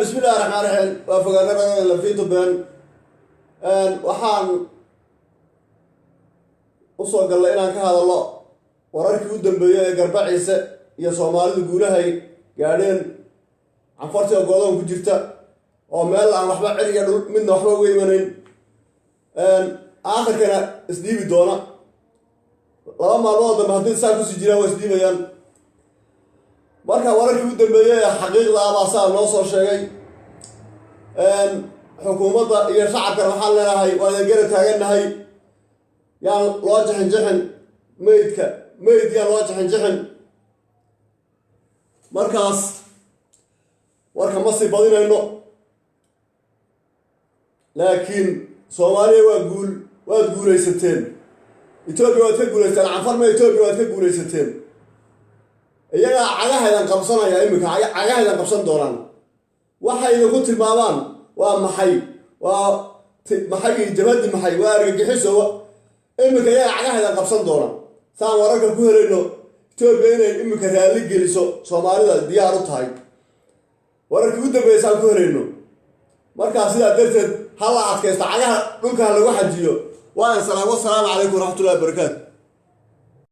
Bismi illahi raxmaan raxiim. Waa fogaanada lafiito been. Waxaan usoo gallay inaan ka hadallo wararkii u dambeeyey ee Garbaciise iyo Soomaalidu guulahay gaadheen, Canfartii oo goodoon ku jirta oo meel aan waxba cir iyo dhul midna waxba uga imanayn, aakhirkana isdhiibi doona 2 maalmood dambe. Haddii saa kusii jiraan, waa isdhiibayaan. Marka wararkii u dambeeyey ee xaqiiqda ah baa saa noo soo sheegay. Xukuumadda iyo shacabkana waxaan leenahay, waa idin garab taagannahay. Yaan loo jixin jixin meydka, meyd yaan loo jixin jixin. Markaas warka ma sii badinayno, laakiin Soomaaliya waa guul, waad guulaysateen. Etoobiya waad ka guulaysateen. Canfarma Etoobiya waad ka guulaysateen. Iyagaa cagahaydan qabsanaya iminka, cagahaydan qabsan doonaan. Waxay idinku tilmaamaan waa maxay? Waa maxay? Jabhaddi maxay? Waa argagixiso. Iminka iyagaa cagahaydan qabsan doona. Saan wararka ku helayno, Etoobiya inay iminka raalli geliso Soomaalida diyaar u tahay, wararkii u dambeeya saan ku helayno. Markaa sidaa darteed ha la adkaysto, cagaha dhulka ha lagu xajiyo. Waa in salaam. Wasalaamu calaykum waraxmatullahi wabarakaatu.